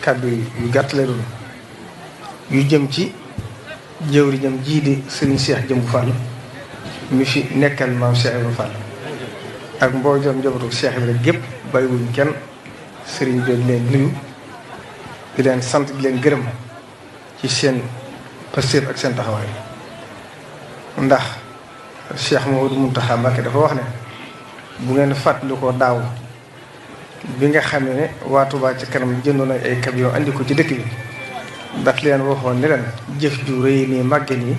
kàddu yu gàtt lay doon yu jëm ci jëwriñam jii di Serigne Cheikh Jëmbu Fall mi fi nekkal maam Cheikh Ibrahima Fall ak mboolem njabootu Cheikh Ibrahima gépp bàyyiwuñ kenn Serigne bi leen nuyu di leen sant di leen gërëm ci seen pastéef ak seen taxawaay ndax Cheikh Mouhamadou Mountakha Mbacké dafa wax ne bu ngeen fàttali ko daaw bi nga xam ne waa Touba ci kanam jëndoon ay camion andi ko ci dëkk bi daf leen waxoon ne leen jëf ju rëy nii màgge nii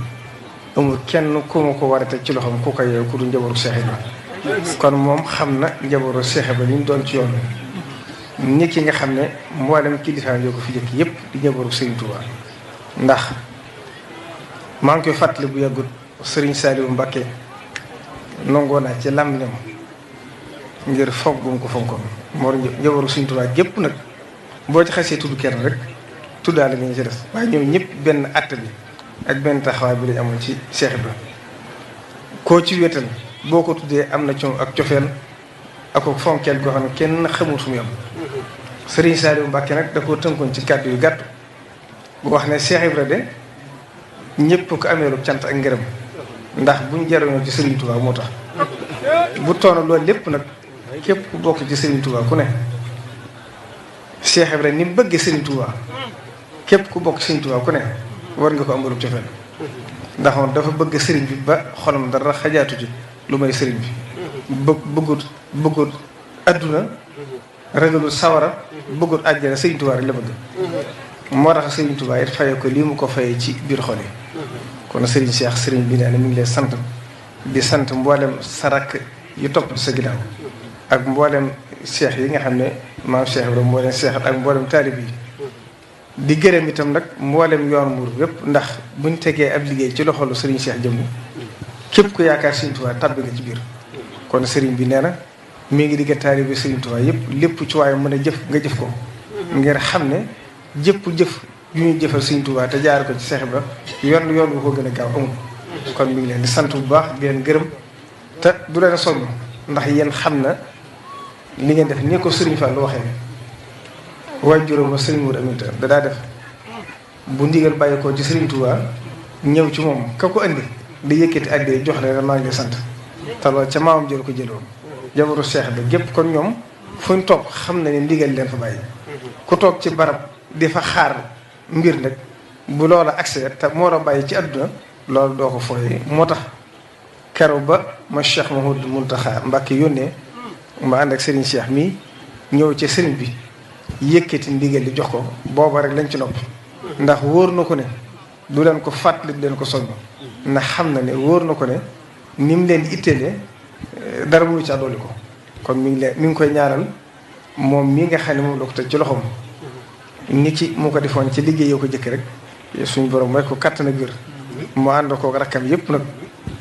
amul kenn ku ma ko war a teg ci loxoom ku ko yeewu ku du njabootu Cheikh Ibrahima kon moom xam na njabootu Cheikh Ibrahima li ñu doon ci yoon nit ki nga xam ne mboolem kilifa yoo ko fi jëkk yëpp di njabootu Serigne Touba ndax maa ngi koy fàttali bu yàggut Serigne Saliou Mbacké nangoo naa ci làmmiñam ngir fonk bu mu ko fonkoon moo njabootu Serigne Touba gépp nag boo ci xasee tudd kenn rek tuddaale nga ñu ci des waaye ñoom ñëpp benn àtt bi ak benn taxawaay bi lañ amoon ci Cheikh Ibrahima koo ci wéetal boo ko tuddee am na coom ak cofeel ak ko fonkeel goo xam ne kenn xamul fu mu yam Serigne Saliou Mbacké nag da koo tënkoon ci kàddu yu gàtt bu wax ne Cheikh Ibrahima de ñëpp ko ameelu cant ak ngërëm ndax buñ jariñoo ci Serigne Touba moo tax bu toona loolu lépp nag képp ku bokk ci Serigne Touba ku ne Cheikh Ibrahima ni mu bëggee Serigne Touba képp ku bokk Serigne Touba ku ne war nga ko amalu cofeel ndax moom dafa bëgg Serigne bi ba xolam dara xajaatu ci lu may Serigne bi bëggut adduna ragalul sawara bëggut àjjana Serigne Touba rek la bëgg moo tax Serigne Touba it faye ko lii mu ko fayee ci biir xol yi kon Serigne Cheikh Serigne bi nee na mi ngi lay sant di sant mboolem sarak yu topp sa ginnaaw ak mboolem cheikh yi nga xam ne maam Cheikh Ibrahima mboolem cheikh ak mboolem taalib yi di gërëm itam nag mboolem yoon muur yépp ndax buñ tegee ab liggéey ci loxolu Serigne Cheikh Jëmbu képp ku yaakaar Serigne Touba tàbbi nga ci biir kon Serigne bi nee na mi ngi digga taalib yi Serigne Touba yépp lépp ci waaye mën a jëf nga jëf ko ngir xam ne jëpp jëf yu ñuy jëfal Serigne Touba te jaar ko ci Cheikh Ibrahima yoon bu ko gën a gaaw amul kon mi ngi leen di sant bu baax di leen gërëm te du leen sonn ndax yéen xam na li ngeen def ni ko Serigne Fall lu waxee waaye juróom Serigne Mourou Aminta da daa def bu ndigal bàyyi ko ci Serigne Touba ñëw ci moom ka ko indi di yëkkati àddee jox leen maa ngi lay sant te loolu ca maamam jël ko jëloon jabaru Cheikh bi gépp kon ñoom fu ñu toog xam na ne ndigal leen fa bàyyi ku toog ci barab di fa xaar mbir nag bu loola accès te moo la bàyyi ci àdduna loolu doo ko fooyee moo tax keroog ba ma Cheikh Mouhamadou Mountakha Mbacké yónnee ma ànd ak Serigne Cheikh mii ñëw ci Serigne bi yëkkati ndigal li jox ko booba rek lañ ci nopp ndax wóor na ko ne du leen ko fàttali du leen ko soññ ndax xam na ne wóor na ko ne ni mu leen itteele dara mënu ca dolli ko kon mi ngi koy ñaanal moom mii nga xam ne moom la ko teg ci loxoom ni ki mu ko defoon ci liggéey yoo ko jëkk rek suñu borom mooy ko kattan ak wér mu ànd ko rakkam yépp nag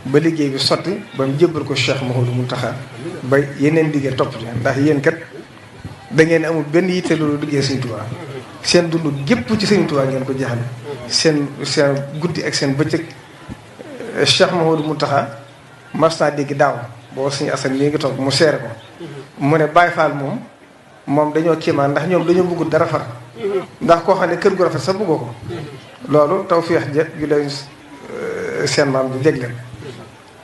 ba liggéey bi sotti ba mu jébbal ko Cheikh Mouhamadou Mountakha ba yeneen liggéey topp ci ndax yéen kat da ngeen amul benn yitte loolu liggéey Serigne Touba seen dund gépp ci Serigne Touba ngeen ko jeexal seen guddi ak seen bëccëg Cheikh Mouhamadou Mountakha mas naa dégg daaw boo suñu asan mi ngi toog mu seere ko mu ne Baye Fall moom dañoo kéemaan ndax ñoom dañoo bëggul dara far ndax koo xam ne kër gu rafet sax bëggoo ko loolu tawfeex ju leen seen maam di jégleen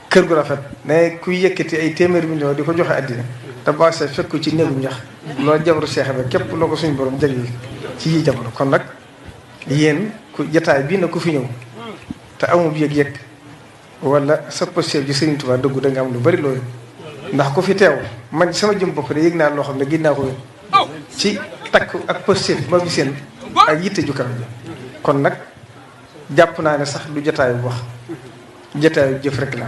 kër gu rafet ne kuy yëkkati ay téeméeri million di ko joxe àddina te ba sa fekk ci néegu ñax loolu jabaru Cheikh ba képp loo ko suñu borom jagleel ci yi jamono kon nag yéen ku jataay bii na ku fi ñëw te amul yëg-yëg wala sa posture ji Serigne Touba dëggu da nga am lu bari loolu ndax ku fi teew man sama jëm bopp de yëg naa loo xam ne gis naa ko ci takk ak posture ma bi seen ak yitte ju kaw ji kon nag jàpp naa ne sax du jataayu wax jataayu jëf rek la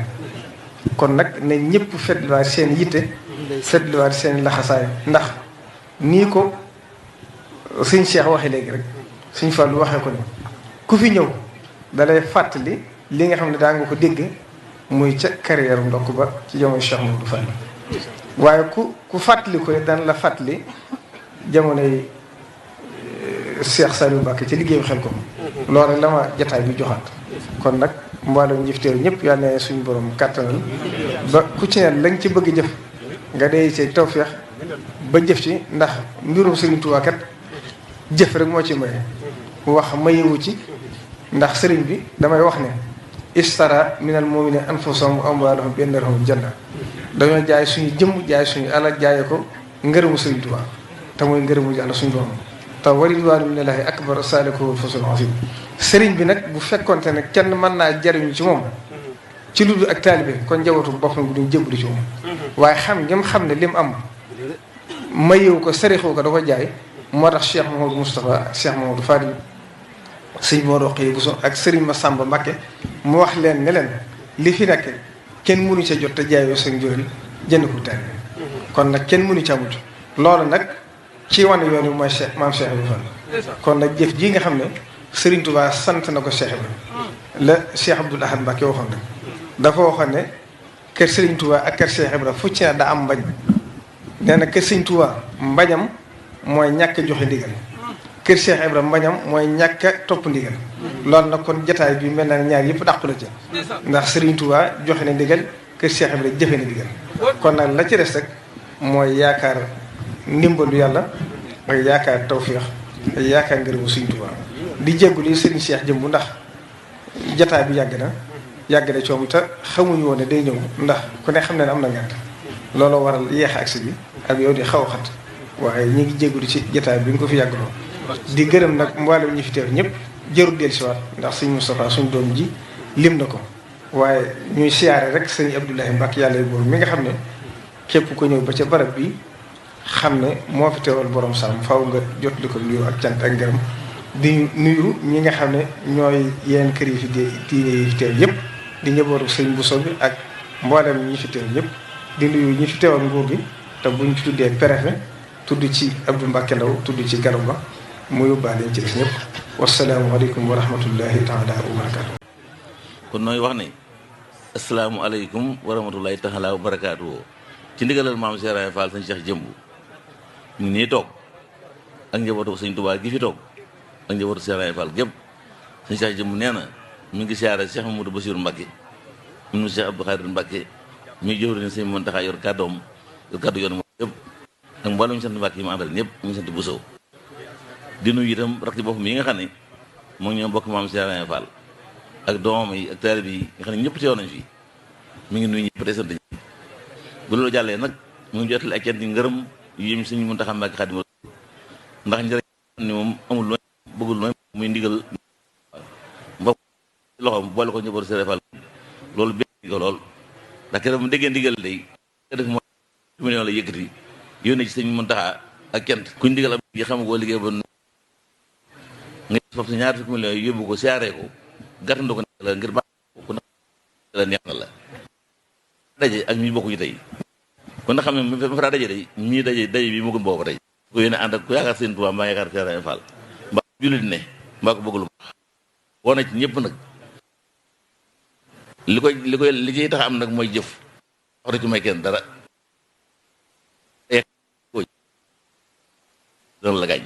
kon nag ne ñëpp fetliwaat seen yitte fetliwaat seen laxasaay ndax nii ko suñ Cheikh waxee léegi rek suñ Fallu waxee ko ne ku fi ñëw dalay fàttali li nga xam ne daa nga ko dégg muy ca carrière ndokk ba ci jamono Cheikh Mouhamadou Fall waaye ku fàttali ko ne daan la fàttali jamonoy Cheikh Saliou Mbacké ci liggéeyu xel ko loolu la ma jataay bi joxaat kon nag mboolem njëfteer ñëpp yàlla na suñu borom kàttanal ba ku ci ne la nga ci bëgg jëf nga dee ci tawfeex ba jëf ci ndax mbirum Serigne Touba kat jëf rek moo ci maye wax mayewu ci ndax sëriñ bi damay wax ne istara minal mu'minina anfusahum wa amwaalahum bi anna lahumul janna dañoo jaay suñu jëmm jaay suñu alal jaaye ko ngërëmu sëriñ Tuubaa te mooy ngërëmu Yàlla suñu borom te wa ridwaanu minallaahi akbar saalikul fawzul aziim sëriñ bi nag bu fekkonte ne kenn mën naa jariñu ci moom ci lu dul ak taalibe kon njabootu boppam bi duñ jébbalu ci moom waaye xam ne lim am mayewu ko sarixu ko da ko jaay moo tax Cheikh Mouhamadou Moustapha ak Cheikh Mouhamadou Fadil sëñ moo roqee bu so ak sëriñ Massamba Mbacké mu wax leen ne leen li fi nekk kenn mënu ca jot te jaayoo seen jural jënd ko taalibe kon nag kenn mënu ca mucc loolu nag ci wane yoon wi mooy Cheikh maam Cheikh Ibrahima Fall kon nag jëf ji nga xam ne Serigne Touba sant na ko Cheikh Ibrahima la Cheikh Abdoul Ahad Mbacké waxoon rek dafa waxoon ne kër Serigne Touba ak kër Cheikh Ibrahima fu ci ne daa am mbañ nee na kër Serigne Touba mbañam mooy ñàkk joxe ndigal kër Cheikh Ibrahima mbañam mooy ñàkk a topp ndigal loolu nag kon jataay bi mel na ne ñaar yëpp dàqu la ci ndax Serigne Touba joxe na ndigal kër Cheikh Ibrahima jëfe na ndigal kon nag la ci des rek mooy yaakaar ndimbalu yàlla ak yaakaar tawfiix ak yaakaar ngërëmu Serigne Touba di jéggul yi Serigne Cheikh jëmbu ndax jataay bi yàgg na coom te xamuñu woon ne day ñëw ndax ku ne xam ne am na ngànt looloo waral yeex agsi bi ak yow di xaw a xat waaye ñi ngi jéggulu ci jataay bi nga ko fi yàggaloo di gërëm nag mboolem ñi fi teew ñëpp jërul dellusiwaat ndax sëñ Moustapha suñ doom ji lim na ko waaye ñuy siyaare rek sëñ Abdoulahi Mbacké yàlla boobu mi nga xam ne képp ko ñëw ba ca barab bi xam ne moo fi teewal borom saam faaw nga jot li ko nuyu ak cant ak ngërëm di nuyu ñi nga xam ne ñooy yenn kër yi fi diine yi fi teew yëpp di njabootu sëñ Bousso bi ak mboolem ñi fi teew ñëpp di nuyu ñi fi teewal nguur gi te buñ ci tuddee préfet tudd ci Abdou Mbacké Ndaw tudd ci Gallo Ba mu yóbbaale ci des ñëpp wasalaamualeykum wa rahmatullahi taala wa barakaatu. kon nooy wax ne asalaamualeykum wa rahmatullahi taala wa barakaatu ci ndigalal maam Cheikh Ibrahima Fall sëñ Cheikh Jëmbu ñu nii toog ak njabootu sëñ Touba gi fi toog ak njabootu Cheikh Ibrahima Fall gépp sëñ Cheikh Jëmbu nee na mi ngi siyaare Cheikh Mamadou Bassirou Mbacké mu Cheikh Abdou Khadir Mbacké mi jëwri ne sëñ Mountakha yor kàddoom yor kàddu yoon moom yëpp ak mboolem ñu sant Mbacké yi mu àndal ñëpp mu ngi sant Bousso di nuyu itam rak ci boppam yi nga xam ne moom ñoo bokk maam Cheikh Ibrahima Fall ak doomam yi ak taalibe yi nga xam ne ñëpp teew nañ fi mi ngi nuyu ñëpp day sant ñëpp bu loolu jàllee nag mu ngi jottali ak cant yi ngërëm yu yëm sëñ Mountakha Mbacké Xaadimu ndax njëriñ ni moom amul looy bëggul looy muy ndigal mbokk loxoom boole ko njabootu Cheikh Fall loolu béy ko lool ndax keroog mu déggee ndigal day def mooy million la yëkkati yónnee ci sëñ Mountakha ak cant kuñ ndigal am yi xam koo liggéey ba nga foofu si ñaar fukki millions yi yóbbu ko siyaaree ko gàttandoo ko la ngir baax ku na la neex na la daje ak ñi bokkuñu tey kon na xam ne ma fa daje day ñii daje bi mu gën boobu tey ko yéene ànd ak ku yaakaar seen Tuubaa mbaa yaakaar Cheikh Ibrahima Fall mbaa jullit ne mbaa ko bëgg lu baax woo na ci ñëpp nag li ciy tax am nag mooy jëf wax na ci may kenn dara doon la gaañ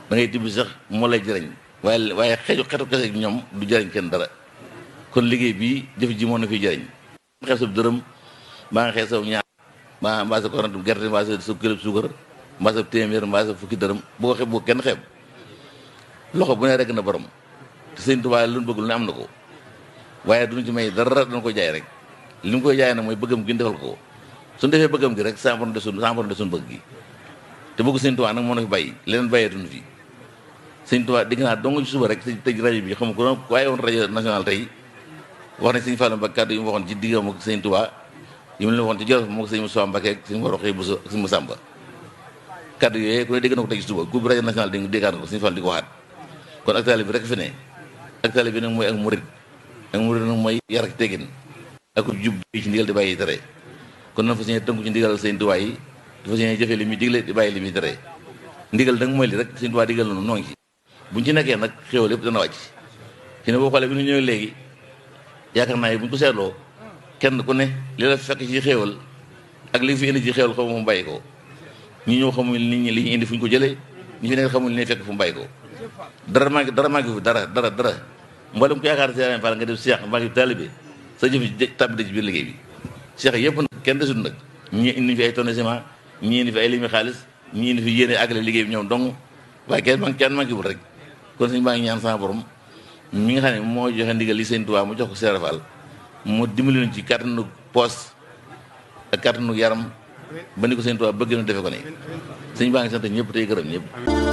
da ngay tibb sax moo lay jëriñ waaye xetu kese ñoom du jëriñ kenn dara kon liggéey bii jëf ji moo na fiy jëriñ xeeb sa dërëm mbaa nga xeeb sa ñaar mbaa sa korante gerte mbaa sa kilo suukar mbaa sa téeméer mbaa sa fukki dërëm bu ko xeeb bu ko kenn xeeb loxo bu ne rek na borom te sëñ Tuubaa lu ñu bëgg lu ne am na ko waaye duñu ci may dara dañ ko jaay rek li mu koy jaay nag mooy bëggam gi ñu defal ko suñu defee bëggam gi rek 100% de suñu bëgg gi te bëgg sëñ Tuubaa nag moo na fi bàyyi leneen bàyyeetuñu fi sëñ Tuubaa dégg naa dong ci suba rek tëj rajo bi xam nga ko waaye woon rajo national tey wax ne sëñ Fallou Mbacké kàddu yi mu waxoon ci diggam ak sëñ Tuubaa yi mu leen waxoon ci Jolof moo ko sëñ Moussa Mbacké ak sëñ Moroxee Bousso ak sëñ Massamba kàddu yooyu ku ne dégg na ko tey ci suba ku bi rajo national di déggaat ko sëñ Fallou di ko waxaat kon ak taalibe bi rek fi ne ak taalibe bi nag mooy ak murid nag mooy yar ak teggin ak jub ci ndigal di bàyyi tere kon na fa seen tënku ci ndigal sëñ Tuubaa yi dafa seen jëfee li muy digle di bàyyi li muy tere ndigal nag mooy li rek sëñ Tuubaa digal na noo ngi ci buñ ci nekkee nag xéewal yëpp dana wàcc ci ne boo xoolee bi ñu ñëwee léegi yaakaar naa yi buñ ko seetloo kenn ku ne li la fekk ci xéewal ak li fi indi ci xéewal xamu fu mu bàyyi ko ñi ñëw xamul nit ñi li ñu indi fu ñu ko jëlee ñi fi nekk xamul li ñuy fekk fu mu bàyyi ko dara maa ngi fi dara mboolem ko yaakaar Cheikh Ibrahima Fall nga def Cheikh mbaa ngi taalibe sa jëf tàbbi ci biir liggéey bi Cheikh yëpp nag kenn desut nag ñii indi fi ay tonne ciment ñii indi fi ay limi xaalis ñii indi fi yéene àggale liggéey bi ñoom dong waaye kenn manqué wul rek kon sëñ baa ngi ñaan sama borom mi nga xam ne moo joxe ndigal li sëñ Tuubaa mu jox ko Serigne Fall mu dimbali ñu ci kàttanu poos ak kàttanu yaram ba ni ko sëñ Tuubaa bëgg na defe ko ne sëñ baa ngi sant ñëpp tey gërëm ñëpp